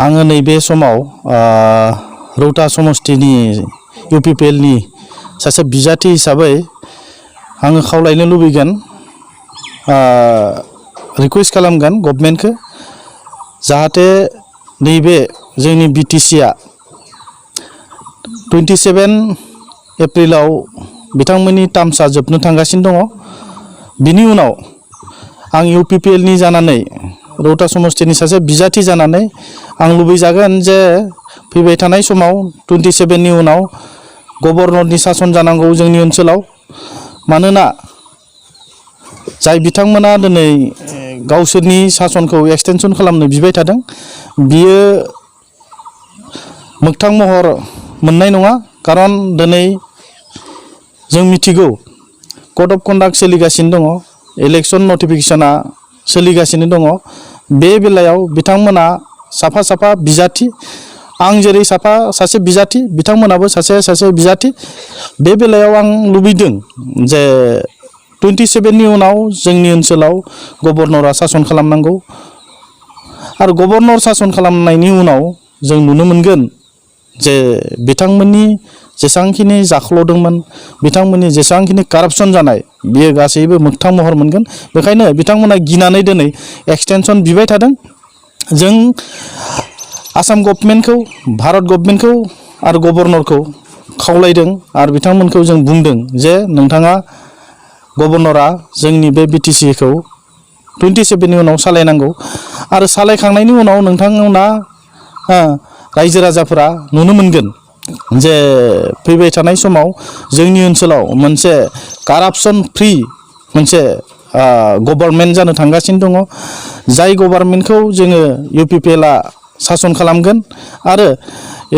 आङो नैबे समाव रौता समस्तिनि UPPL नि सासे बिजाथि हिसाबै आङो खावलायनो लुबैगोन रिक्वेस्ट खालामगोन गभर्नमेन्टखौ जाहाथे नैबे जोंनि BTC आ 27 एप्रिलाव बिथांमोननि टार्मसा जोबनो थांगासिनो दङ। बिनि उनाव आं UPPL नि जानानै रौता समस्तिनि सासे बिजाथि जानानै आं लुबैजागोन जे फैबाय थानाय समाव 27 नि उनाव गभर्नरनि सासन जानांगौ जोंनि ओनसोलाव। मानोना जाय बिथांमोना दिनै गावसोरनि सासनखौ एक्सटेनसन खालामनो बिबाय थादों बियो मोगथां महर मोननाय नङा। खारन दिनै जों मिथिगौ कड अफ कन्डाक्ट सोलिगासिनो दङ, इलेक्शन नटिफिकेशना सोलिगासिनो दङ। बे बेलायाव बिथांमोना साफा साफा बिजाथि, आं जेरै सासे बिजाथि बिथांमोनाबो सासे बिजाथि। बे बेलायाव आं लुबैदों जे 27 नि उनाव जोंनि ओनसोलाव गभर्नरा सासन खालामनांगौ आरो गभर्नर सासन खालामनायनि उनाव जों नुनो मोनगोन जे बिथांमोननि जेसांखिनि जाख्ल'दोंमोन, बिथांमोननि जेसांखिनि कारापसन जानाय बियो गासैबो मोगथां महर मोनगोन। बेखायनो बिथांमोना गिनानै दिनै एक्सटेनसन बिबाय थादों। जों आसाम गभर्नमेन्टखौ, भारत गभर्नमेन्टखौ आरो गभर्नरखौ खावलायदों आरो बिथांमोनखौ जों बुंदों जे नोंथाङा गभर्नरा जोंनि बे BTC खौ 27 नि उनाव सालायनांगौ आरो सालायखांनायनि उनाव नोंथांमोना रायजो राजाफोरा नुनो मोनगोन जे फैबाय थानाय समाव जोंनि ओनसोलाव मोनसे कारापसन फ्रि मोनसे गभर्नमेन्ट जानो थांगासिनो दङ। जाय गभर्नमेन्टखौ जोङो UPPL आ सासन खालामगोन आरो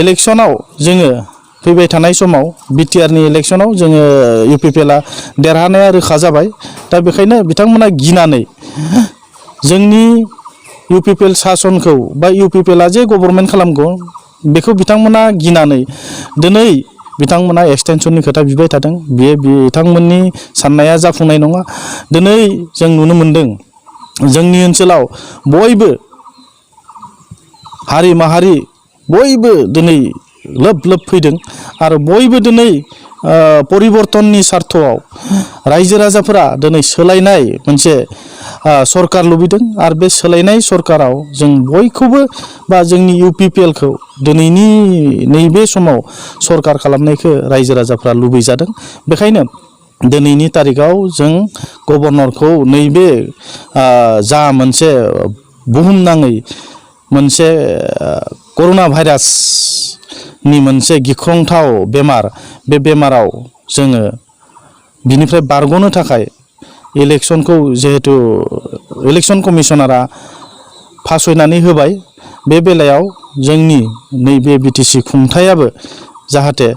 इलेक्शनाव जोङो फैबाय थानाय समाव BTR नि इलेक्शनाव जोङो UPPL आ देरहानाया रोखा जाबाय। दा बेखायनो बिथांमोना गिनानै जोंनि UPPL सासनखौ बा UPPL आ जे गभर्नमेन्ट खालामगौ बेखौ बिथांमोना गिनानै दिनै बिथांमोना एक्सटेनसननि खोथा बिबाय थादों। बियो बिथांमोननि साननाया जाफुंनाय नङा। दिनै जों नुनो मोनदों जोंनि ओनसोलाव बयबो हारि माहारि बयबो दिनै लोब लोब फैदों आरो बयबो दिनै परिबर्तननि सार्थआव रायजो राजाफोरा दिनै सोलायनाय मोनसे सरकार लुबैदों आरो बे सोलायनाय सरकाराव जों बयखौबो बा जोंनि UPPL खौ दिनैनि नैबे समाव सरकार खालामनायखौ रायजो राजाफ्रा लुबैजादों। बेखायनो दिनैनि तारिखाव जों गभर्नरखौ नैबे जा मोनसे बुहुमनाङै मोनसे कर'ना भाइरासनि मोनसे गिख्रंथाव बेमार, बे बेमाराव जोङो बिनिफ्राय बारग'नो थाखाय इलेक्शनखौ जिहेतु इलेक्शन कमिशनारा फासयनानै होबाय, बे बेलायाव जोंनि नैबे BTC खुंथायाबो जाहाथे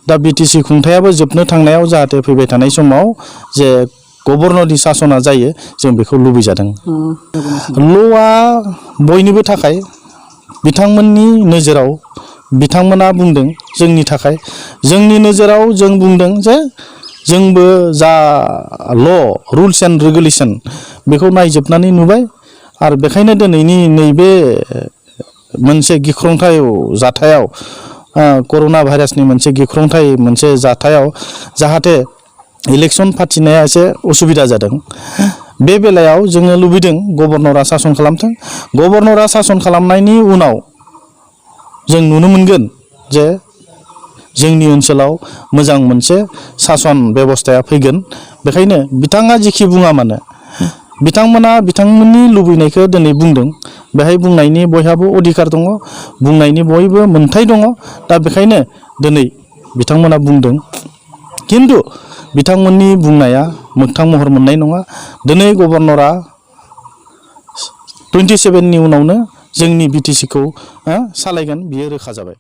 दा BTC खुंथायाबो जोबनो थांनायाव जाहाथे फैबाय थानाय समाव जे गभर्नरनि सासना जायो जों बेखौ लुबैजादों। ल'आ बयनिबो थाखाय, बिथांमोननि नोजोराव बिथांमोना बुंदों जोंनि थाखाय, जोंनि नोजोराव जों बुंदों जे जोंबो जा रुल्स एन्ड रेगुलेशन बेखौ नायजोबनानै नुबाय आरो बेखायनो दिनैनि नैबे मोनसे गिख्रंथाव जाथायाव कर'ना भाइरासनि मोनसे गिख्रंथाव मोनसे जाथायाव जाहाथे इलेक्शन फाथिनाया एसे उसुबिदा जादों। बे बेलायाव जोङो लुबैदों गभर्नरा सासन खालामथों। गभर्नरा सासन खालामनायनि उनाव जों नुनो मोनगोन जे जोंनि ओनसोलाव मोजां मोनसे सासन बेबस्थाया फैगोन। बेखायनो बिथाङा जेखि बुङा मानो बिथांमोना बिथांमोननि लुबैनायखौ दिनै बुंदों। बेहाय बुंनायनि बयहाबो अधिकार दङ, बुंनायनि बयबो मोन्थाय दङ। दा बेखायनो दिनै बिथांमोना बुंदों, खिन्थु बिथांमोननि बुंनाया मोगथां महर मोननाय नङा। दिनै गभर्नरा 27 नि उनावनो जोंनि BTC खौ सालायगोन बियो रोखा जाबाय।